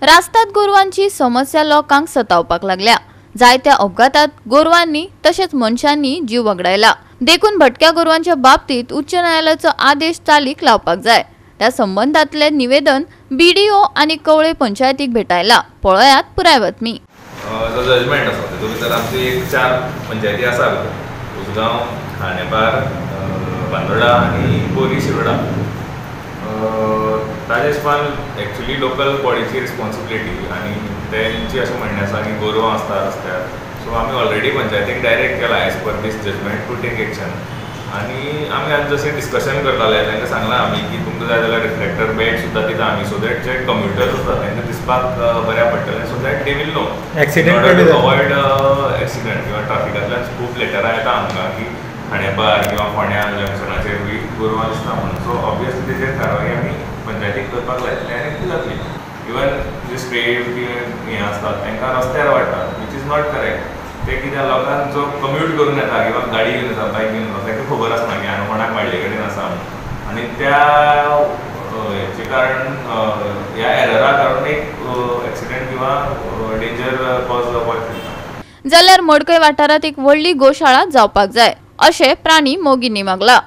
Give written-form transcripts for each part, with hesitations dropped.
रास्तात गोरवांची समस्या लोकांक सतावपाक लागल्या. जायत्या अपघातात गोरवांनी तशेंच मनशांनी जीव वगडायला. देखून भटक्या गोरवांच्या बाबतीत उच्च न्यायालयाचो आदेश चालीक लावपाक जाय. त्या संबंधातले निवेदन बीडीओ आनी कवळे पंचायतीक भेटायला. पळयात पुराय बातमी. जो जजमेंट आसा तेतूंत भितर आमची एक 4 पंचायती आसा, उसगांव, खांडेपार, बांदोडा आनी बोरी शिरोडा. ताजे हिसपान एक्चुली लोकल बॉडीची रिस्पॉन्सिबिलिटी आनी तेंची अशें म्हणणें आसा की गोरवां आसता रस्त्यार. सो आमी ऑलरेडी पंचायतीक डायरेक्ट केला as per this judgement to take action. आनी आमी आज जशें डिस्कशन करताले तांकां सांगलां आमी की तुमकां जाय जाल्यार रिफ्लेक्टर बॅड सुद्दां दिता आमी, सो that जे कम्युटर्स आसा तांकां दिसपाक बऱ्याक पडटलें, so that they will know accident avoid accident. किंवा ट्राफिकांतल्यान खूब लेटरां येता आमकां की खांडेपार किंवा फोंड्या जंक्शनाचेर बी गोरवां दिसता म्हणून. सो ऑब्वियसली तेजेर कारवाय आमी पंचायतीक करपाक लायतले आनी ती जातली. इवन जे स्ट्रे हें आसतात तांकां रस्त्यार वाडटा, which is not correct. ते कित्याक लोकांक जो कम्यूट करून येता किंवा गाडी घेवन येता, बायक घेवन येता, तांकां खबर आसना की हांगा कोणाक वाडले कडेन आसा म्हणून. आनी त्या हेचे कारण ह्या एररा कारण एक एक्सिडंट किंवा डेंजर कॉज जावपाक शकता. जाल्यार मडकय वाठारांत एक व्हडली गोशाळा जावपाक जाय अशें प्राणी मोगींनी मागला.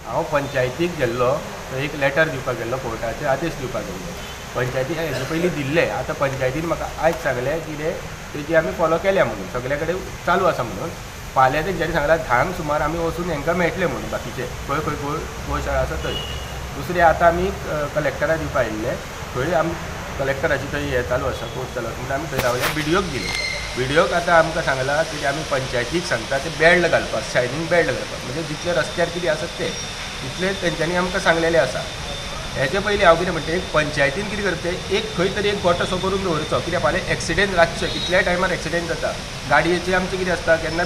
हांव पंचायतीक गेल्लो, थंय एक लेटर दिवपाक गेल्लो, कोर्टाचे आदेश दिवपाक गेल्लो. पंचायतीक हेजे पयलीं दिल्ले. आतां पंचायतीन म्हाका आयज सांगलें कितें तेजी आमी फॉलो केल्या म्हणून, सगळे कडेन चालू आसा म्हणून. फाल्यां तेंच्यांनी सांगलां 10 सुमार आमी वचून हेंकां मेळटले म्हणून, बाकीचे खंय खंय गोशाळा आसा थंय. दुसरें आतां आमी कलेक्टरा दिवपा आयिल्ले, थंय आमी कलेक्टराची थंय हें चालू आसा, कोर्ट चालू आसा म्हणून आमी थंय रावले. बीडीओक दिले. बीडीओक आतां आमकां सांगलां कितें आमी पंचायतीक सांगता ते बेल्ट घालपाक, शायनींग बेल्ट घालपाक, म्हणजे जितले रस्त्यार कितें आसा ते तितले तेंच्यांनी आमकां सांगलेलें आसा. हेचे पयलीं हांव कितें म्हणटा, एक पंचायतीन कितें करचें, एक खंय तरी एक गोटो सो करून दवरचो, कित्याक फाल्यां एक्सिडेंट रातचे कितल्याय टायमार एक्सिडेंट जाता. गाडयेचे आमचें कितें आसता, केन्ना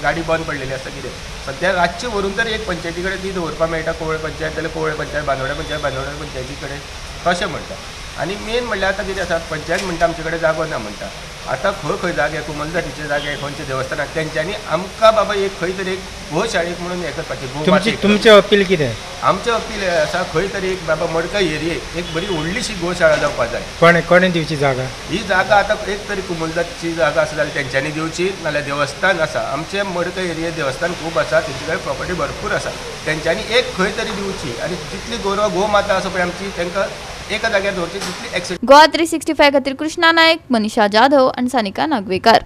गाडी बंद पडलेली आसता कितें. सद्या रातचें व्हरून तर एक पंचायती कडेन ती दवरपाक मेळटा, कवळे पंचायत जाल्यार कवळे पंचायत, बांदोड्या पंचायत बांदोड्या पंचायती कडेन, तशें म्हणटा. आनी मेन म्हणल्यार आतां कितें आसा, पंचायत म्हणटा आमचे कडेन जागो ना म्हणटा. आतां खंय खंय जागे, कुमलजातीचे जागे, खंयचे देवस्थानाक, तेंच्यांनी आमकां बाबा एक खंय तरी एक गोशाळेक म्हणून हें करपाचें. तुमचें अपील कितें? आमचें अपील आसा खंय तरी एक बाबा मडकय एरियेक एक बरी व्हडलीशी गोशाळा जावपाक जाय. कोणे कोणे दिवची जागा? ही जागा आतां एक तरी कुमलजातीची जागा आसा जाल्यार तेंच्यांनी दिवची, नाल्यार देवस्थान आसा आमचे मडकय एरिये देवस्थान खूब आसा, तेंचे कडेन प्रॉपर्टी भरपूर आसा, तेंच्यांनी एक खंय तरी दिवची. आनी जितली गोरवां गोमाता आसा पळय आमची, तांकां एका जाग्यार दवरची जितली एक्सिडेंट. गोवा 365 खातीर कृष्णा नायक, मनीषा जाधव आनी सानिका नागवेकर.